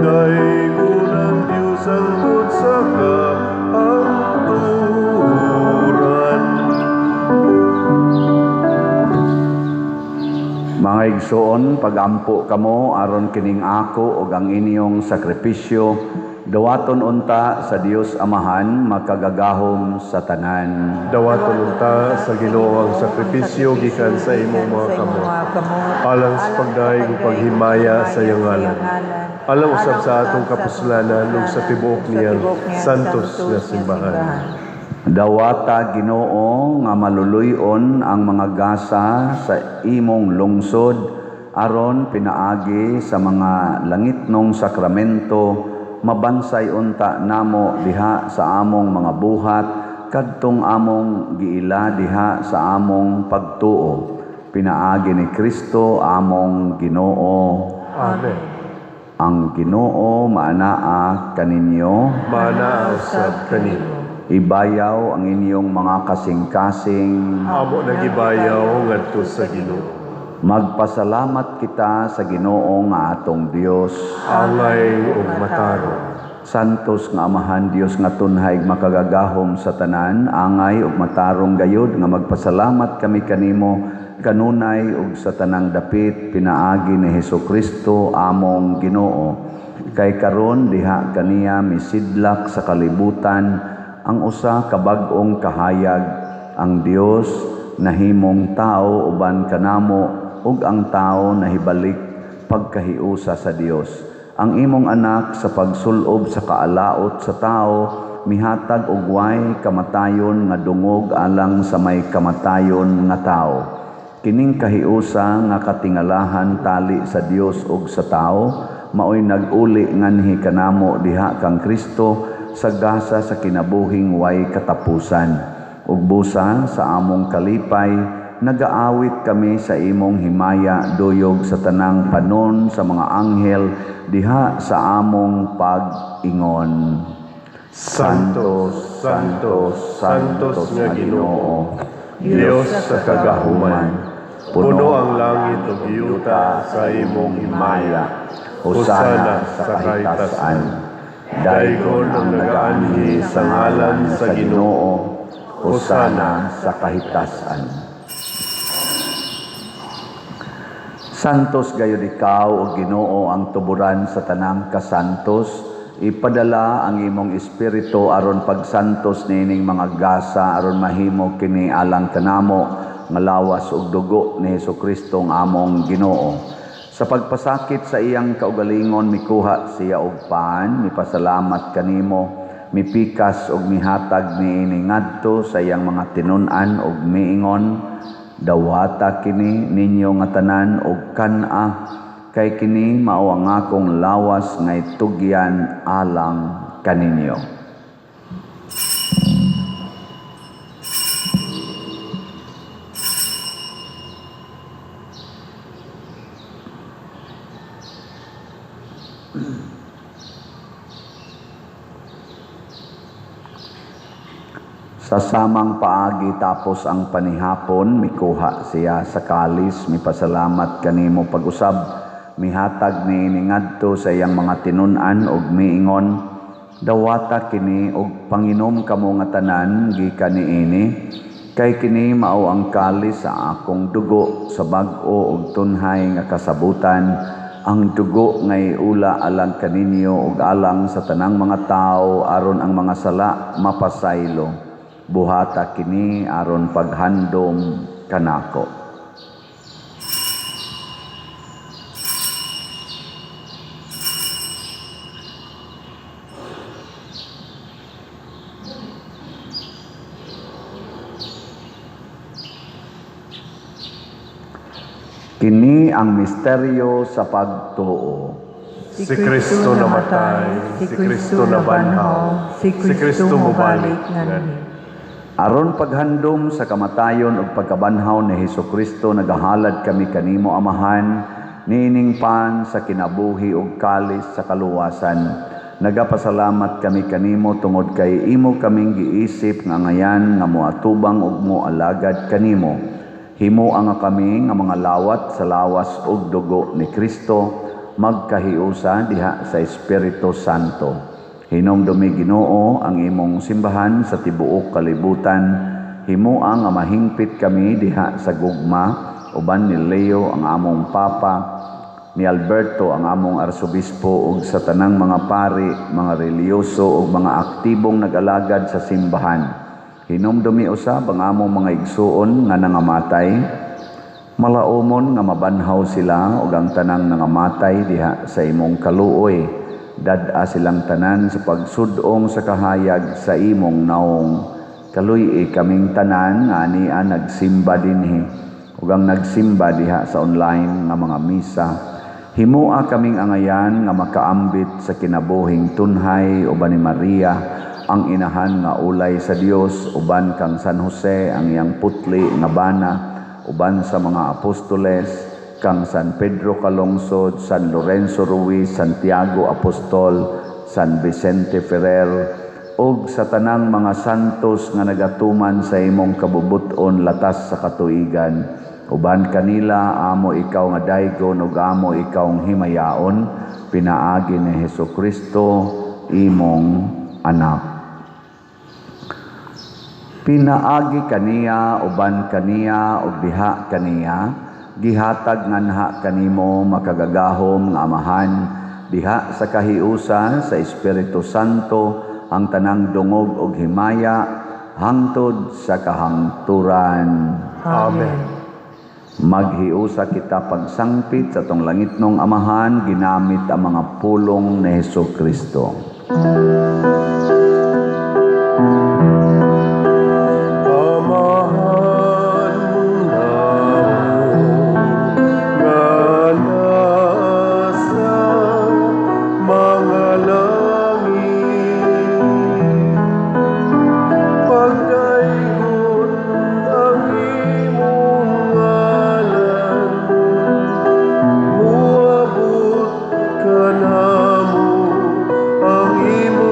daygon ang Diyos hangtod sa kahangturan. Mga igsoon, pagampo kamo aron kining ako ug ang inyong sakripisyo dawaton unta sa Dios Amahan makagagahom sa tanan. Dawaton unta sa Ginoo ang sakripisyo gikan sa imong mga kamot, alang sa pagdayeg ug paghimaya sa iyang ngalan, alang usab sa atong kapuslanan ug sa tibuok niyang santos nga simbahan. Dawata, Ginoo, nga maluluy-on ang mga gasa sa imong lungsod aron pinaagi sa mga langitnong sakramento mabansay unta namo diha sa among mga buhat kadtong among giila diha sa among pagtuo pinaagi ni Kristo among Ginoo. Amen. Ang Ginoo maanaa kaninyo. Maanaa usab kanimo. Ibayaw ang inyong mga kasing-kasing. Amo nagibayaw ngadto sa Ginoo. Magpasalamat kita sa Ginoo nga atong Dios. Angay ug matarong. Santos nga Amahan Dios nga tunhay makagagahom sa tanan, angay ug matarong gayud nga magpasalamat kami kanimo kanunay ug sa tanang dapit pinaagi ni Hesus Kristo among Ginoo. Kay karon diha kaniya misidlak sa kalibutan ang usa ka bag-ong kahayag, ang Dios nahimong tao uban kanamo ug ang tao nahibalik pagkahiusa sa Dios. Ang imong anak sa pagsulob sa kaalaot sa tao mihatag og way kamatayon nga dungog alang sa may kamatayon nga tao. Kining kahiusa nga katingalahan tali sa Dios ug sa tao maoy nag-uli nganhi kanamo diha kang Kristo sa gasa sa kinabuhing way katapusan. Ug busa sa among kalipay nagaawit kami sa imong himaya duyog sa tanang panon sa mga anghel diha sa among pag-ingon. Santos, Santos, Santos nga Ginoo, Dios sa kagahuman. Puno ang langit ug yuta sa imong himaya. Hosana sa kahitasan. Daygon ang nagaanhi sa ngalan sa Ginoo. Hosana sa kahitasan. Santos gayud ikaw, o Ginoo, ang tuburan sa tanang kasantos. ipadala ang imong espiritu aron pagsantos niining mga gasa aron mahimo kini alang kanamo nga lawas ug dugo ni Hesukristo ang among Ginoo. Sa pagpasakit sa iyang kaugalingon, mikuha siya og pan, mipasalamat kanimo, mipikas ug mihatag niini ngadto sa iyang mga tinun-an ug miingon, "Dawata kini ninyo nga tanan ug kan-a, kay kini mao ang akong lawas nga itugyan alang kaninyo." Sa samang paagi tapos ang panihapon, mikuha siya sa kalis, mipasalamat kanimo pag-usab, mihatag niini ngadto sa iyang mga tinun-an ug miingon, "Dawata kini ug panginom kamo nga tanan gikan niini, kay kini mao ang kalis sa akong dugo sa bag-o ug tunhay nga kasabutan, ang dugo nga iula alang kaninyo ug alang sa tanang mga tawo aron ang mga sala mapasaylo. Buhata kini aron paghandom kanako." Kini ang misteryo sa pagtuo. Si Kristo namatay, si Kristo nabanhaw, si Kristo mobalik nganhi. Aron paghandom sa kamatayon ug pagkabanhaw ni Hesukristo, nagahalad kami kanimo, Amahan, niining pan sa kinabuhi ug kalis sa kaluwasan. Nagapasalamat kami kanimo tungod kay imo kaming giisip nga ngayan nga moatubang ug moalagad kanimo. Himoa nga kami nga mga lawat sa lawas ug dugo ni Kristo, magkahiusa diha sa Espiritu Santo. Hinumdumi, Ginoo, ang imong simbahan sa tibuok kalibutan. Himoa nga mahingpit kami diha sa gugma uban ni Leo ang among Papa, ni Alberto ang among Arsobispo, ug sa tanang mga pari, mga relihiyoso ug mga aktibong nag-alagad sa simbahan. Hinumdumi usab ang among mga igsuon nga nangamatay. Malaumon nga mabanhaw sila ug ang tanang nangamatay diha sa imong kaluoy. Dad-a silang tanan sa pagsudong sa kahayag sa imong naong. Kaluy-i kaming tanan nga ania nagsimba dinhi ug ang nagsimba diha sa online nga mga misa. Himoa kaming angayan nga makaambit sa kinabuhing tunhay uban ni Maria ang inahan nga ulay sa Dios, uban kang San Jose ang iyang putli nga bana, uban sa mga apostoles, kang San Pedro Calungsod, San Lorenzo Ruiz, Santiago Apostol, San Vicente Ferrer, ug sa tanang mga santos nga nagatuman sa imong kabubut-on latas sa katuigan. Uban kanila amo ikaw nga daygon ug amo ikaw himayaon, pinaagi ni Hesukristo imong anak. Pinaagi kaniya, uban kaniya, ug diha kaniya, gihatag nganha kanimo makagagahom nga Amahan, diha sa kahiusa sa Espiritu Santo ang tanang dungog ug himaya hangtod sa kahangturan. Amen. Maghiusa kita pagsangpit sa atong langitnong Amahan ginamit ang mga pulong ni Hesukristo. Amahan namo nga nasa mga langit, pagdaygon ang imong ngalan, moabot kanamo ang imong.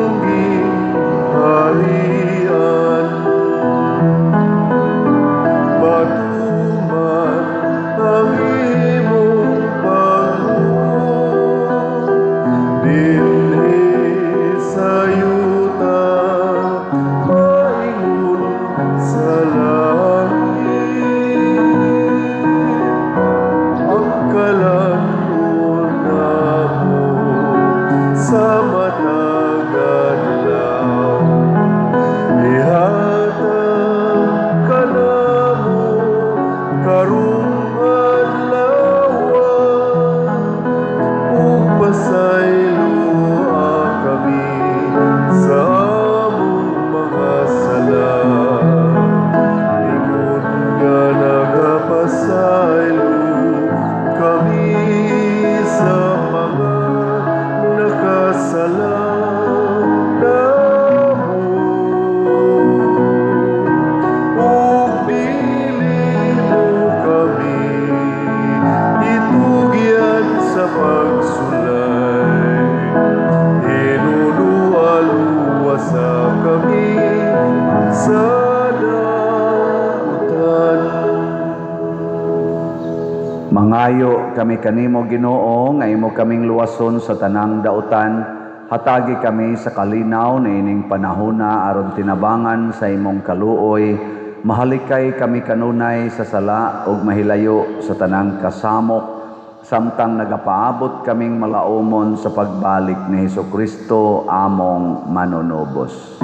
Nagapangayo kami kanimo, Ginoo, nga imo kaming luwason sa tanang dautan. Hatagi kami sa kalinaw niining panahona aron tinabangan sa imong kaluoy. Mahalikay kami kanunay sa sala ug mahilayo sa tanang kasamok samtang nagapaabot kaming malaumon sa pagbalik ni Hesukristo among manunubos.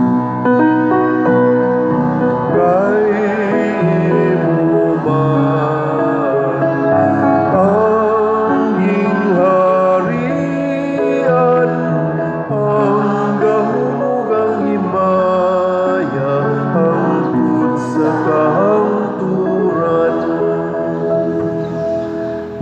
Kay imo man ang gingharian, ang gahom ug ang himaya, hangtod sa kahangturan.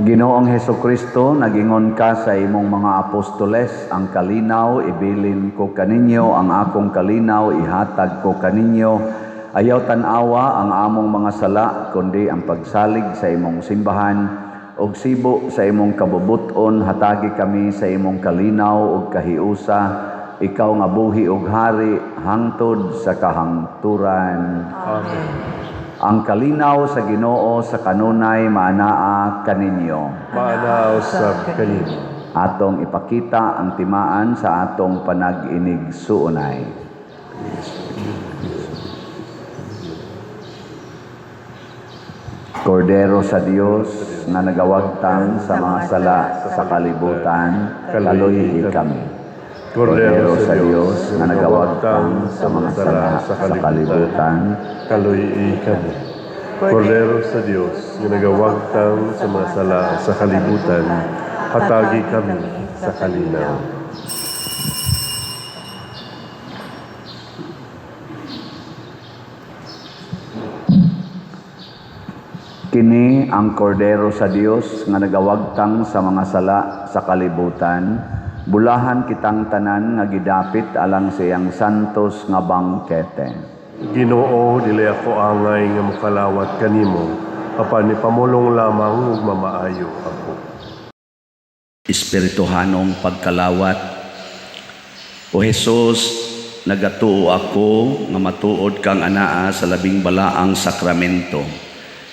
Ginoong Hesukristo, nagingon ka sa imong mga apostoles, "Ang kalinaw ibilin ko kaninyo, ang akong kalinaw ihatag ko kaninyo. Ayaw tan-awa ang among mga sala, kundi ang pagsalig sa imong simbahan. Og sibo sa imong kabubuton, hatagi kami sa imong kalinaw ug kahiusa, ikaw nga buhi ug hari hangtod sa kahangturan." Amen. Ang kalinaw sa Ginoo sa kanunay maanaa kaninyo. Maanaa usab kanimo. Atong ipakita ang timaan sa atong panag-inigsuonay. Kordero sa Dios nga nagawagtang sa mga sala sa kalibutan, kaluy-i kami. Kordero sa Dios nga nagawagtang sa mga sala sa kalibutan, kaluy-i kami. Kordero sa Dios nga nagawagtang sa mga sala sa kalibutan, hatagi kami sa kalinaw. Kini ang Kordero sa Dios nga nagawagtang sa mga sala sa kalibutan. Bulahan kitang tanan nga gidapit alang sa iyang santos nga bangkete. Ginoo, dili ako angay nga mokalawat kanimo, apan ipamulong lamang ug mamaayo ako. Espirituhanong pagkalawat. O Hesus, nagatuo ako nga matuod kang anaa sa labing balaang sakramento.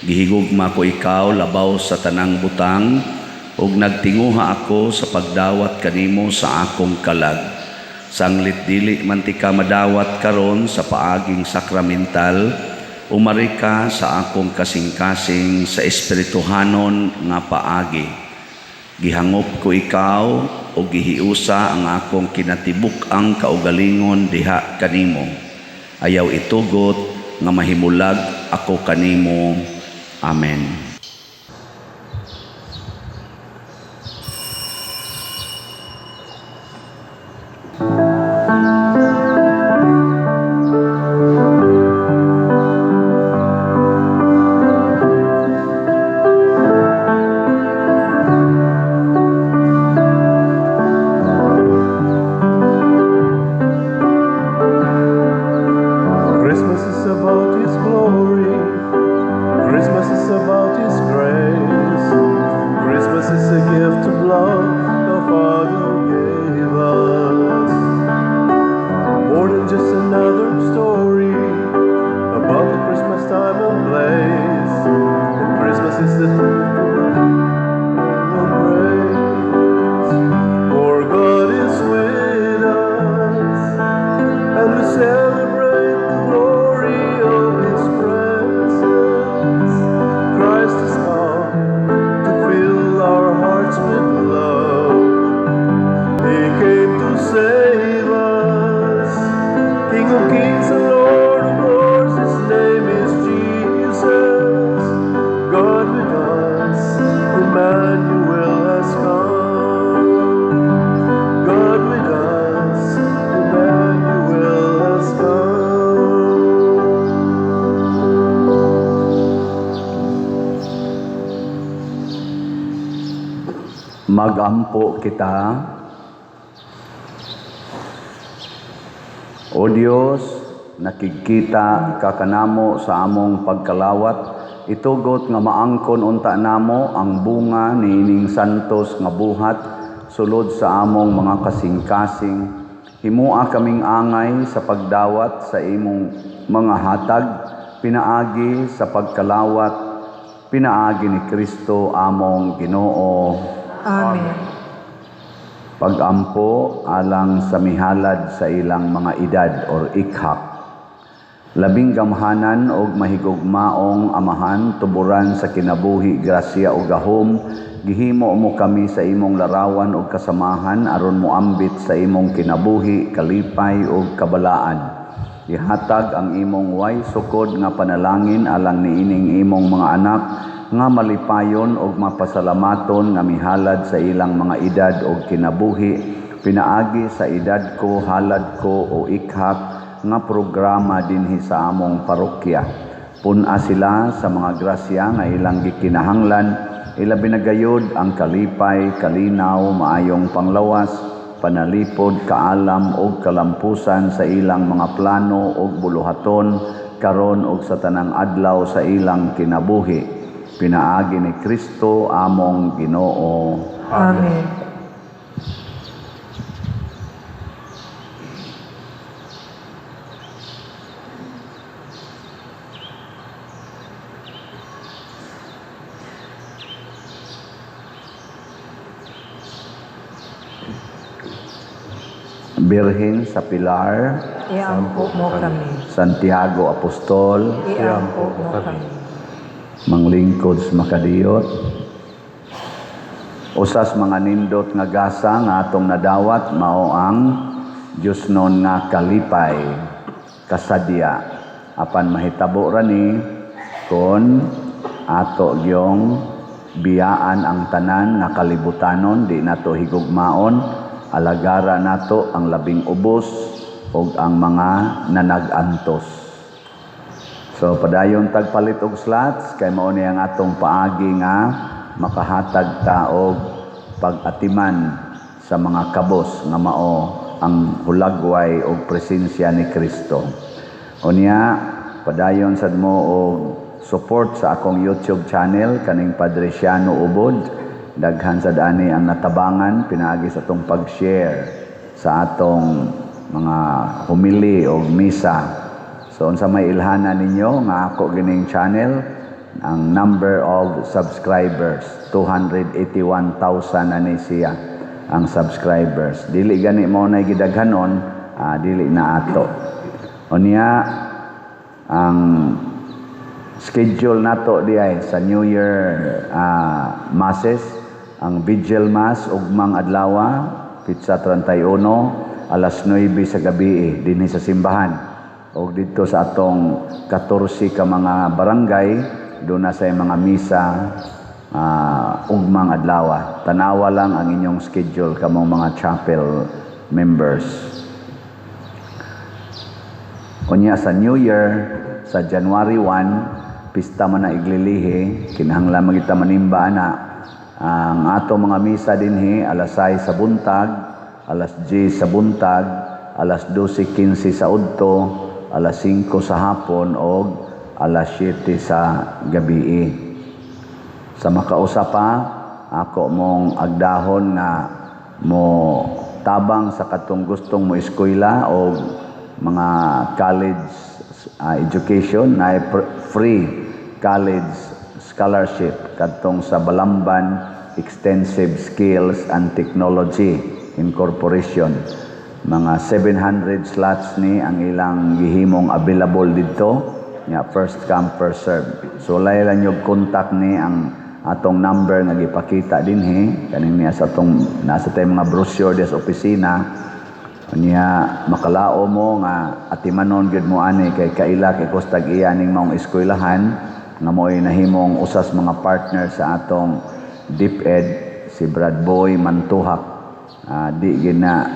Gihigugma ko ikaw labaw sa tanang butang ug nagtinguha ako sa pagdawat kanimo sa akong kalag. Sanglit dili man tika madawat karon sa paaging sakramental, umari ka sa akong kasing-kasing sa espirituhanon nga paagi. Gihangop ko ikaw o gihiusa ang akong kinatibuk-ang kaugalingon diha kanimo. Ayaw itugot nga mahimulag ako kanimo. Amen. Christmas is about His glory. Christmas is about His grace. Christmas is a gift of love the Father gave us. More than just another story about the Christmas time and place. And Christmas is the embrace. For God is with us, and we celebrate the glory of His presence. Christ has come to fill our hearts with love. He came to save us. King of kings and Lord of lords, His name is Jesus. God with us, Emmanuel has come. God with us, Emmanuel has come. Magampo kita. O Dios, nakigkita ka kanamo sa among pagkalawat, itugot nga maangkon unta namo ang bunga niining santos nga buhat sulod sa among mga kasing-kasing. Himua kaming angay sa pagdawat sa imong mga hatag, pinaagi sa pagkalawat Pinaagi ni Kristo among Ginoo. Amen. Pagampo alang sa mihalad sa ilang mga edad or ikhak. Labing gamhanan og mahigugmaong Amahan, tuburan sa kinabuhi, grasya ug gahom, gihimo mo kami sa imong larawan ug kasamahan aron moambit sa imong kinabuhi, kalipay ug kabalaan. Ihatag ang imong way sukod nga panalangin alang niining imong mga anak nga malipayon ug mapasalamaton nga mihalad sa ilang mga edad ug kinabuhi pinaagi sa Edad Ko, Halad Ko o ikhak nga programa dinhi sa among parokya. Pun-a sila sa mga grasya nga ilang gikinahanglan, ilabi na gayud ang kalipay, kalinaw, maayong panglawas, panalipod, kaalam ug kalampusan sa ilang mga plano ug buluhaton karon ug sa tanang adlaw sa ilang kinabuhi. Pinaagi ni Kristo among Ginoo. Amen. Birhen sa Pilar, Iampo mo kami. Santiago Apostol, Iampo mo kami. Manglingkod sa makadiyot. Usas mga nindot nga gasa nga atong nadawat mao ang Diyosnon nga kalipay, kasadya. Apan mahitabo ra ni kon ato gyong biyaan ang tanan nga kalibutanon, di nato higugmaon, alagara nato ang labing ubos ug ang mga nanag-antos. So padayon tagpalit og slots kay mao ni ang atong paagi nga makahatag ta og pag-atiman sa mga kabos nga mao ang hulagway og presensya ni Kristo. Unya padayon sad mo og support sa akong YouTube channel kaning Padre Siano Ubod. Daghan sad ani ang natabangan pinaagi sa atong pag-share sa atong mga homily og misa. So unsa may ilhanan ninyo nga ako gining channel, ang number of subscribers 281,000 ani siya ang subscribers. Dili gani mo nay gidaghanon, dili na ato. Unya ang schedule nato diay sa New Year masses, ang Vigil Mass ugmang adlawa pitsa 31 alas 9 sa gabi dinhi sa simbahan. Og didto sa atong 14 ka mga barangay doon na sa mga misa ugmang adlawa. Tanawa lang ang inyong schedule kamong mga chapel members. Unya sa New Year sa January 1, pista man na iglilihi, kinahanglan man kita manimba ana. Ang ato mga misa dinhi alas 6 sa buntag, alas 10 sa buntag, alas 12:15 sa udto, alas 5 sa hapon og alas 7 sa gabi. Sa makausa pa, ako mong agdahon nga mo tabang sa katong gustong mo eskwela o mga college education na free college scholarship kadtong sa Balamban Extensive Skills and Technology Incorporation. Mga 700 slots ni ang ilang gihimong available didto, nya first come first serve. So laylan nyo contact ni ang atong number nga gipakita dinhi kaning niya sa atong nasa tay mga brochure des opisina. Unya makalao mo nga atimanon gyud mo ani kay kaila kay kostag iya ning maong eskwelahan nga mo'y nahimong usas mga partner sa atong DepEd si Brad Boy Mantuhak. Di gina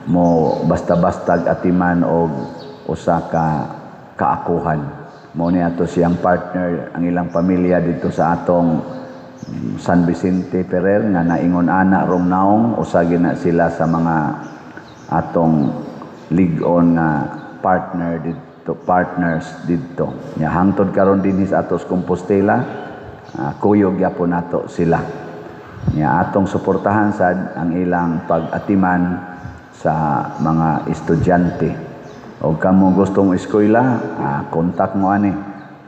mo basta-bastag atiman og usa ka kaakuhan. Mao ni ato siyang partner ang ilang pamilya dito sa atong San Vicente Ferrer nga naingon ana rong naong usa gina sila sa mga atong lig-on nga partner didto, partners didto. Nya hangtod karon dinhi sa atos Compostela, kuyog gyapon nato sila. Nya atong suportahan sad ang ilang pag-atiman sa mga estudyante. O kamo gustong eskwela, kontak mo ani.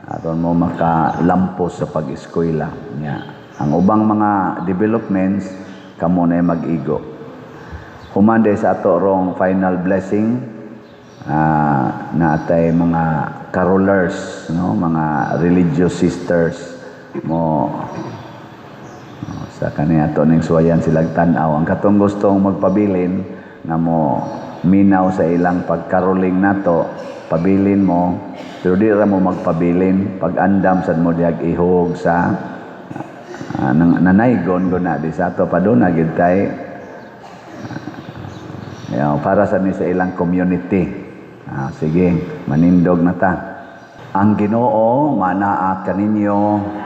Aron mo makalampos sa pag-eskwela nya. Ang ubang mga developments, kamo na mag-igo. Human sa ato rong final blessing, naatay mga carolers, no, mga religious sisters mo sa kani ato ning suwayan silang tan-aw. Ang katong gustong magpabilin nga mo minaw sa ilang pagkaroling nato, pabilin mo, pero di ra mo magpabilin. Pag andam sad mo dihag ihog sa nanaygon ko na di sa ato paduna gid kay para sa ni sa ilang community. Sige, manindog na ta. Ang Ginoo manaa kaninyo.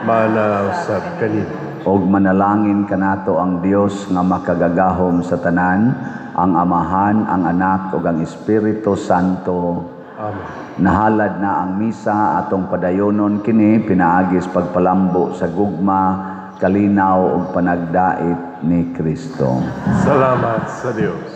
Mana usab kaninyo. Og manalangin kanato ang Dios nga makagagahom sa tanan, ang Amahan, ang Anak ug ang Espiritu Santo. Amen. Nahalad na ang misa, atong padayonon kini pinaagis pagpalambo sa gugma, kalinaw ug panagdait ni Kristo. Salamat sa Dios.